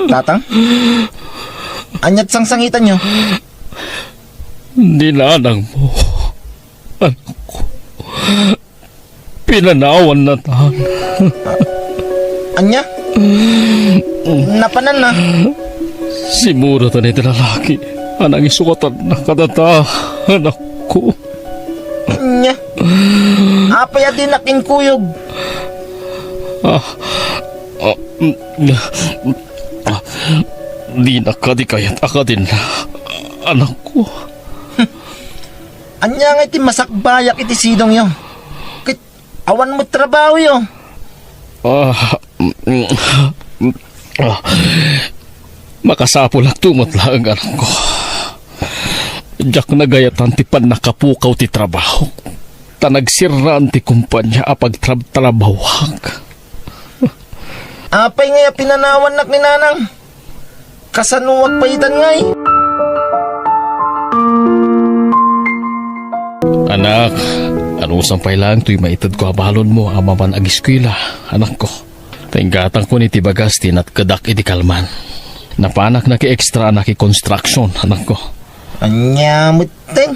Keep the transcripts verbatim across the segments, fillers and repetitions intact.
Tatang? Ania't sangsangitanyo? Ni nanangmo, anakko. Pinanawanna tan. Ania? Napananna? Simmuratan iti lalaki a nangisukatan kadata, anakko. Ania? Apay a dinak inkuyog? Ah, ah, mm, ah, dinak kadi kayat a kadin, anakko. Ania nga iti masakbayak iti sidongyo? Ket awan met trabahoyo. Ah, mm, ah, makasapulakto met laeng, anakko. Diak nagayatan ti pannakapukaw ti trabahok, ta nagsirraan ti kumpania a pagtrabtrabahoak. Apay ngay a pinanawannak ni nanang? Kasanoak pay itan ngay? Anak, anusam pay laeng toy maitedko a balonmo a mapan agiskuela, anakko. Ta inggatangkon iti bagas ti natkedak iti kalman. Napanak nakiextra a nakikonstruksion, anakko. Ania metten?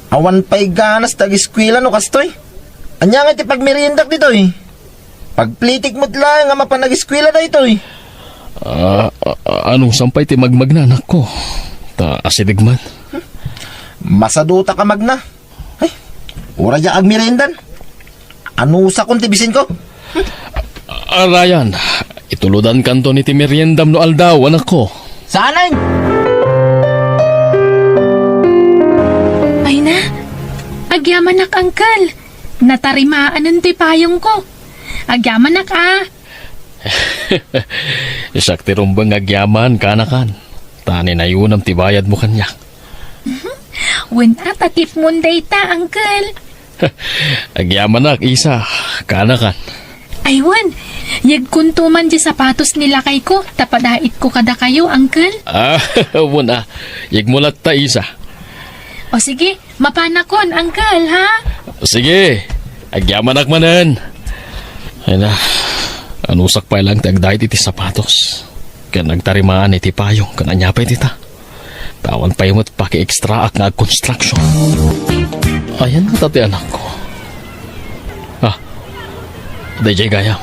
Awan pay ganas ti agiskuela no kastoy? Ania nga ti pagmeriendak ditoy? Pagplitik met laeng a mapan agiskuela daytoy. Ah, a-, a-, anusam pay ti magmagna, anakko? Ta asideg man. Masadutak a magna. Ay, uray diak agmeriendan. Anusakon ti bisinko? Ah, Ryan, itulodankanton iti meriendam no aldaw, anakko. Saanen? Ay na, agyamanak, Uncle. Natarimaanen ti payongko. Agyamanak, a. Siak ti rumbeng nga agyaman, kanakan. Ta ninayonam ti bayadmo kaniak. Wen a, ta tipmon dayta, Uncle. Agyamanak, Isa, kanakan. Ay, wen. Yegkonto man diay sapatos ni lakayko, ta padaitko kadakayo, Uncle. Ah, wen a. Yegmo latta, Isa. O sige, mapanakon, Uncle, ha? Sige, agyamanak manen. Ay na, anusak pay laeng ti agdait iti sapatos. Ken agtarimaan iti payong ken ania pay dita. Ta awan pay met pakiextraak nga agkonstruksion. Ayan nga ti anakko. Ah, daydiay gayam.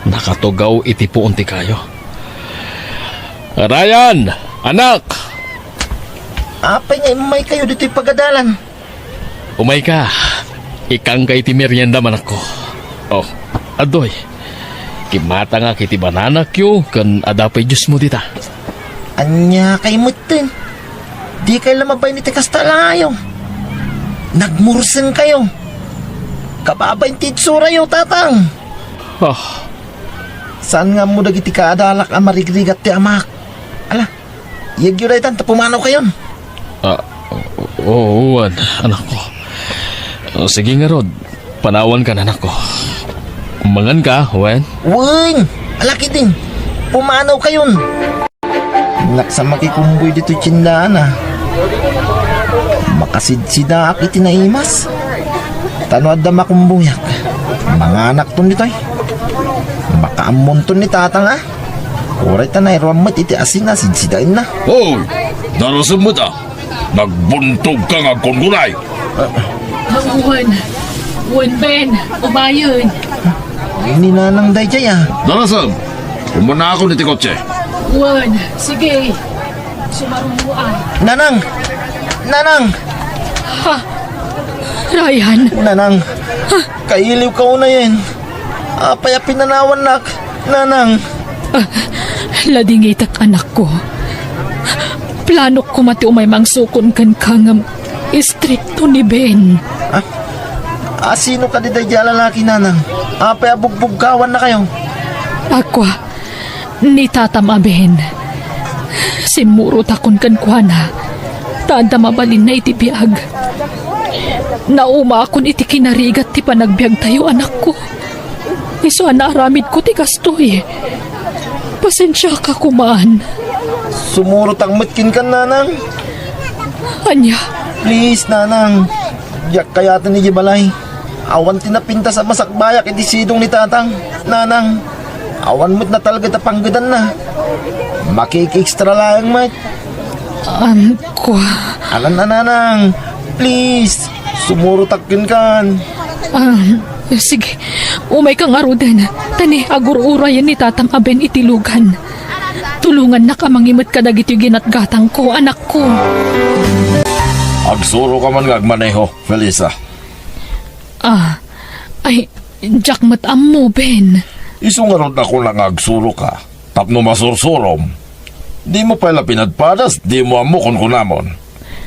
Nakatugaw iti puon ti kayo. Ryan, anak! Apay nga immaykayo ditoy pagadalan? Umayka, ikkanka iti meriendam, anakko. Oh, adtoy. Kimmatangak iti bananakyo ken adda pay juicemo dita. Ania kay metten? Dikay la mabain iti kasta a langayo. Nagmursengkayo. Kababain ti itsuratayo, tatang. Ah. Saan nga ammo dagiti kaadalak a marigrigat ti amak? Ala, iyegyo daytan ta pumanawkayon. Ah, o-, o-, wen, anakko. Ah, sige ngarud, panawankan, anakko. Manganka, wen? Wen! Ala ketdin, pumanawkayon. Naksa makikumboy ditoy tiendaan a. Makasidsidaak iti naimas. Ta no adda makumboyak, manganakton ditoy. Makaammonton ni tatang a. Uray ta nairuam met iti asin a sidsidaenna. Hoy! Darasem met a. Nagbuntogka nga agkunkunay. Wen, wen, Ben, umayen. Ni Nanang daydiay a. Darasem, umanakon iti kotse. Wen, sige. Sumarumoan. Nanang! Nanang! Ha? Ryan? Nanang, kailiwka unayen. Apay a pinanawannak, Nanang? Ah, ladingitek, anakko. Planok koma ti umay mangsukon kenka ngem istrikto ni Ben. Ah? Ah, sino kadi daydiay a lalaki, Nanang? Apay a bugbugkawannakayo? Akua, ni tatam a Ben. Simmurotakon kenkuana, ta adda mabalinna iti biag. Naumaakon iti kinarigat ti panagbiagtayo, anakko. Isu a naaramidko ti kastoy. Pasensiaka koman. Sumurotak met kenka, Nanang. Ania? Please, Nanang. Diak kayaten idiay balay. Awan ti napintas a masakbayak iti sidong ni Tatang. Nanang, Awan met natalged a panggedanna. Makiki-extra laeng met. Anak ko. Alan a nanang, please, sumurotak kenkan. Ah, sige. Umayka ngaruden. Ta ni agur-urayen ni Tatang a Ben iti lugan. Tulongannak a mangimet kadagitoy ginatgatangko, anakko. Agsuroka man nga agmaneho, Felisa. Ah, ay, diak met ammo, Ben. Isu ngarud a kuna nga agsuroka tapno masursurom. Dimo pay la pinadpadas, dimo ammo kunkunamon.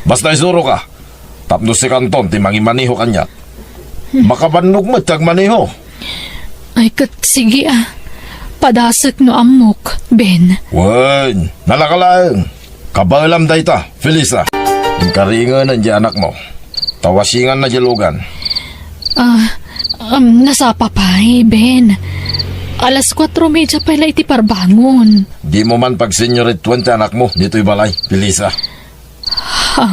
Basta isuroka tapno sikanton ti mangimaneho kaniak. Makabannog met ti agmaneho. Ay, ket sige, ah. Padasek no ammok, Ben. Wen, nalaka laeng. Kabaelam dayta, Felisa. Inkaringenan diay anakmo. Ta wasinganna diay lugan. Ah, um, nasapa pay, Ben. Alas kuatro media pay la iti parbangon. Dimo man pagsenyorituen ti anakmo ditoy balay, Felisa. Ha?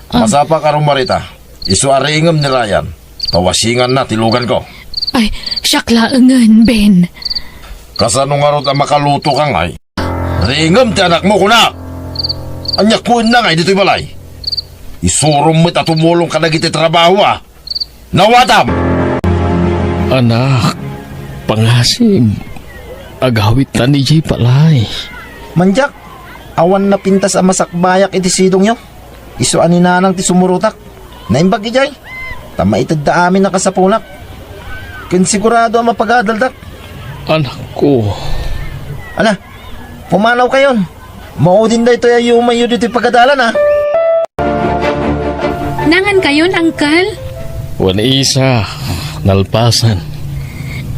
Ah. Masapaka rummuar ita. Isu a riingem ni Ryan. Ta wasinganna ti luganko. Ay, siak laengen, Ben. Kasano ngarud a makalutoka ngay? Riingem ti anakmo, kunak! Aniak mo ngay ditoy balay? Isurom met a tumulong kadagiti trabaho, a. Nawatam! Anak, pangasem, agawidtan idiay balay. Mandiak, awan napintas a masakbayak iti sidongyo. Isu a ni nanang ti sumurotak. Naimbag idiay. Ta maitedda amin a kasapunak. Ken sigurado a mapagadaldak. Anakko. Ala, pumanawkayon. Maudin daytoy a yumayyo ditoy pagadalan, a. Nangankayon, Uncle? Wen, Isa, nalpasen.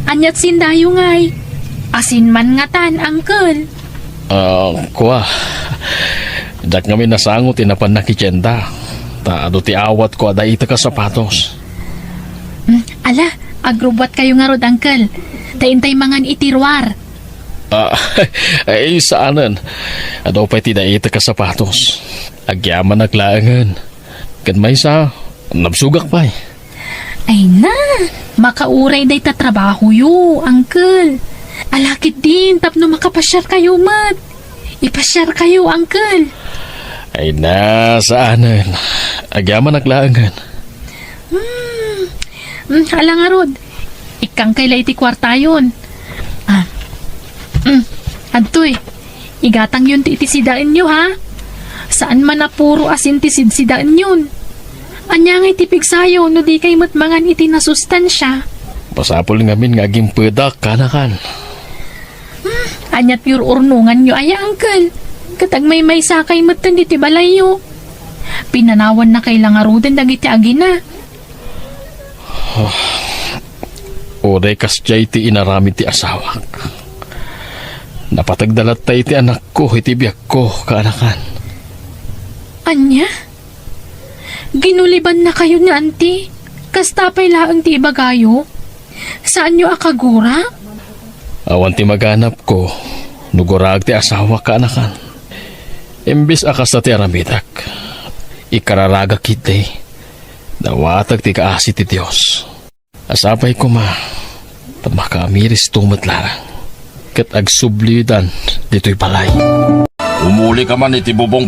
Aniat sindayo ngay? Asin man ngatan, Uncle? Ah, kua. Diak ngamin nasango ti napannak iti tienda. Ta adu ti awatko a daitek a sapatos. Mm, ala, agrubbuatkayo ngarud, Uncle. Ta intay mangan iti ruar. Ah, ay, saanen. Adu pay ti daitek a sapatos. Agyamanak laengen. Ken maysa, nabsogak pay. Ay na, makauray dayta trabahoyo, Uncle. Ala ketdin tapno makapasiarkayo met. Ipasiarkayo, Uncle. Ay na, saanen. Agyamanak laengen. Hmm. Hmm, ala ngarud. Ikkangkay la iti kuartayon. Ah. Hmm. Adtoy. Igatangyon ti iti sidaenyo, ha? Saan man a puro asin ti sidsidaenyon. Ania ngay ti pigsayo no dikay met mangan iti nasustansia? Masapul ngamin nga agimpedak, kanakan. Hmm, ania ti ur-urnonganyo aya, Uncle? Ket agmaymaysakay metten ditoy balayyo. Pinanawannakay la ngaruden dagiti agina. Uray kasdiay ti inaramid ti asawak. Napategda latta iti anakko iti biagko, kaanakan. Ania? Ginulibannakayo ni Auntie? Kasta pay laeng ti ibagayo? Saanyo a kagura? Awan ti maganapko no guraek ti asawak, kaanakan. Imbes a kasta ti aramidek, ikararagak ketdi. Nawatek ti kaasi ti Dios. Sapay koma ta makaamiristo met laeng ket agsubliodan ditoy balay. Umulika man iti bubong,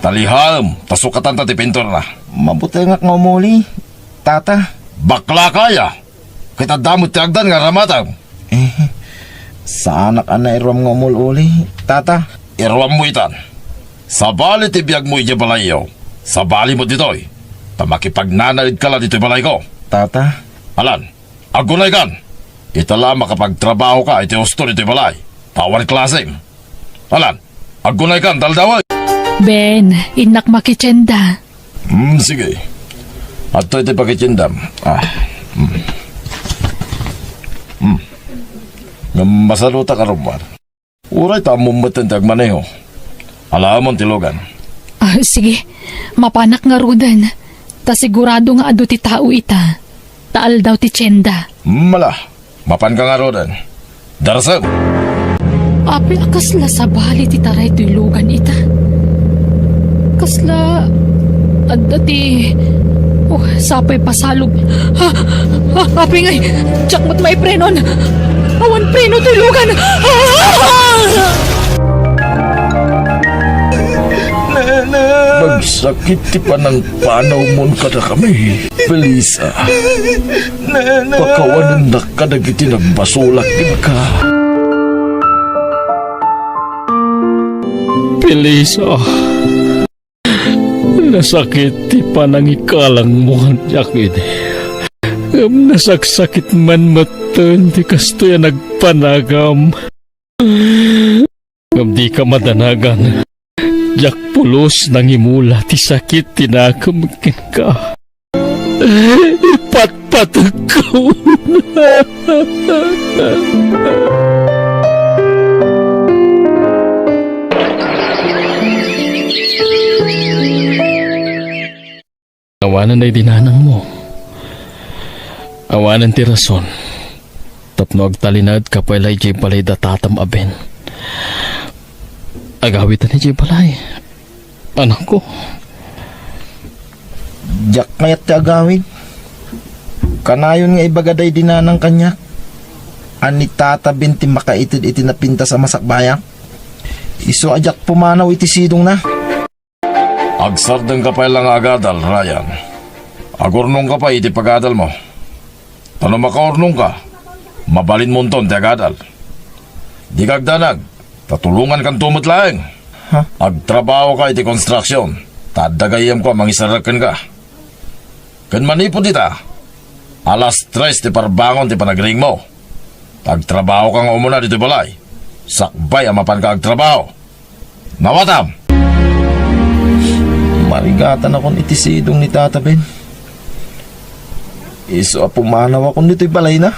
talihaem, ta sukatanta ti pinturna. Mabutengak nga umuli, Tata. Baklaka aya? Ket adda met ti agdan nga aramatem. Eh, saanak a nairuam nga umul-uli, Tata. Iruammo itan. Sabali ti biagmo idiay balayyo. Sabali met ditoy. Ta makipagnanaedka la ditoy balayko. Tata. Alan, aggunaykan. Ita la makapagtrabahoka iti husto ditoy balay. Ta awan klasem. Alan, aggunaykan, ta aldawen. Ben, innak makitienda. Hmm, sige. Adtoy ti pakitiendam. Ah. Hmm. Hmm. Ngem masalutak a rummuar. Uray ta ammom metten ti agmaneho. Alaemon ti lugan. Ah, sige. Mapanak ngaruden. Ta sigurado nga adu ti tao ita. Ta aldaw ti tienda. Mala, mapanka ngaruden. Darsem! Apay a kasla sabali ti taray toy lugan ita? Kasla adda ti, oh, sapay pasalog. Ha? Ha? Apay ngay, diak met maiprenon. Awan Preno ti lugan! Ah! Nana! Nagsakit ti panangpanawmon kadakami, Felisa. Nana! Pakawanennak kadagiti nagbasolak kenka. Felisa. Nasakit ti panangikalangmo kaniak idi. Ngem nasaksakit man metten ti kastoy a nagpanagam. Ngem dika madanagan. Diak pulos nangimula ti sakit ti nakem kenka. Ipatpategko. Awanen daydi nanangmo. Awanen ti rason tapno agtalinaedka pay la idiay balay da tatam a Ben. Agawidtan idiay balay. Anakko. Diak kayat ti agawid. Kanayon nga ibaga daydi nanang kaniak a ni Tata Ben ti makaited iti napintas a masakbayak. Isu a diak pumanaw iti sidongna. Agsardengka pay la nga agadal, Ryan. Agurnongka pay iti pagadalmo. Ta no makaurnongka, mabalinmonton ti agadal. Dika agdanag, ta tulongankanto met laeng. Ha? Agtrabahoka iti konstruksion, ta adda gayyemko a mangisarrek kenka. Ken manipud ita, alas tres ti parbangon ti panagriingmo. Ta agtrabahoka nga umuna ditoy balay, sakbay a mapanka agtrabaho. Nawatam! Marigatanakon iti sidong ni Tata Ben. Isu a pumanawakon ditoy balayna.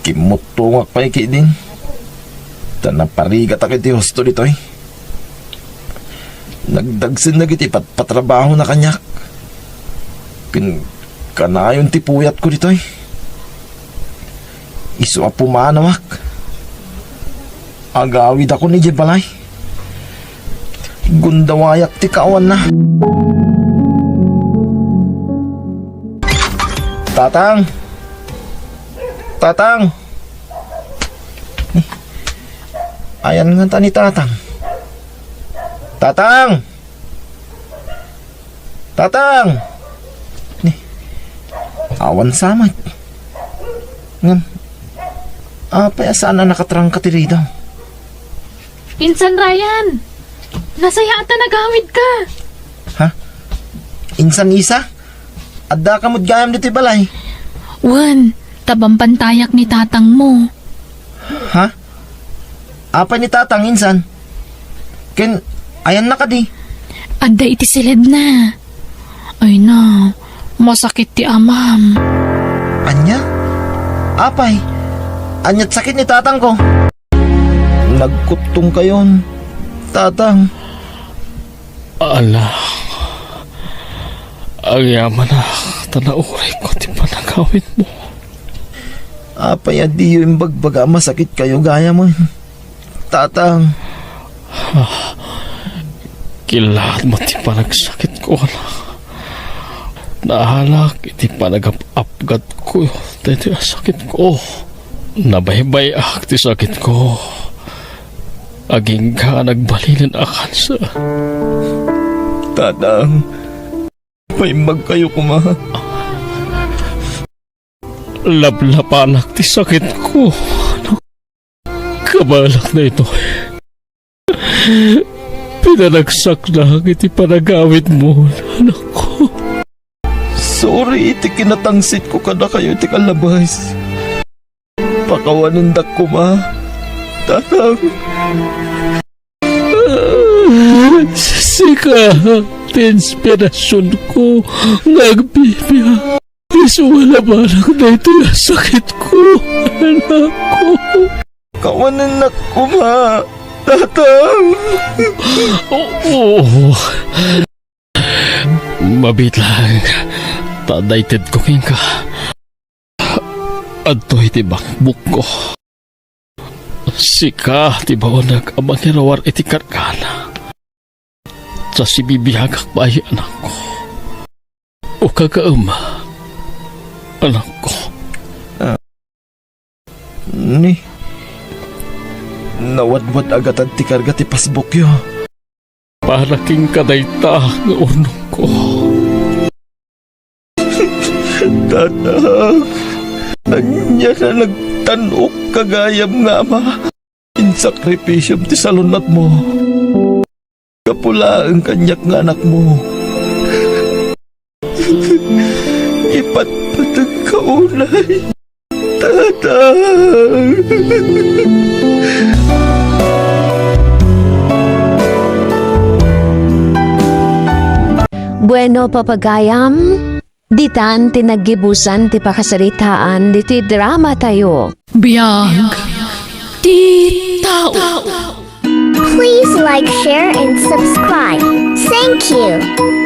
Kimmuttongak pay ketdin. Ta naparigatak iti husto ditoy. Nagdagsen dagiti patpatrabahona kaniak. Ken kanayon ti puyatko ditoy. Isu a pumanawak. Agawidakon idiay balay. Gundawayak ti kaawanna. Tatang! Tatang! Ayan nga ta ni Tatang. Tatang! Tatang! Ni, awan sa met. Ngem, apay a saan a nakatrangka ti ridaw? Insan Ryan! Nasayaat ta nagawidka! Ha? Insan Isa? Addaka met gayam ditoy balay? Wen, ta bambantayak ni tatangmo. Ha? Apay ni Tatang, insan? Ken, ayanna kadi? Adda iti siledna. Ay na, masakit ti amam. Ania? Apay? Ania't sakit ni tatangko? Nagkuttongkayon, Tatang. Anak, agyamanak ta naurayko ti panagawidmo. Apay a diyo imbagbaga a masakitkayo gayamen, Tatang? Ah, kilaat met ti panagsakitko, anak. Naalak iti panagap-apgatko daytoy a sakitko. Nabaybay-ak ti sakitko. Agingga a nagbalinen a kanser. Tatang, maimbagkayo koma. Laplapanak ti sakitko. Kabaelak daytoy. Pinanagsaknak iti panagawidmo, anakko. Sorry iti kinatangsitko kadakayo iti kalabas. Pakawanendak koma, Tatang. Sika ti inspirasionko nga agbibiag. Isu a labanak daytoy a sakitko, anakko. Kawanennak koma, Tatang. Oo. Mabiit laeng ta adda itedko kenka. Adtoy ti bakbukko. Sika ti baoneg a mangiruar iti kargana. Ta sibibiagak pay, anakko. Ukagaem, anakko. Ni, nawadwad-agatad ti karga ti pasbukyo. Para kenka dayta nga urnongko. Tatang, ania a nagtan-ok ka gayam nga ama? Insakripisiom ti salunatmo. Gapu laeng kaniak nga anakmo. Ipatpategka unay, Tatang. Bueno, papagayam, ditan ti naggibusan ti pakasaritaan ditoy dramatayo. Biag ti tao. Please like, share, and subscribe. Thank you.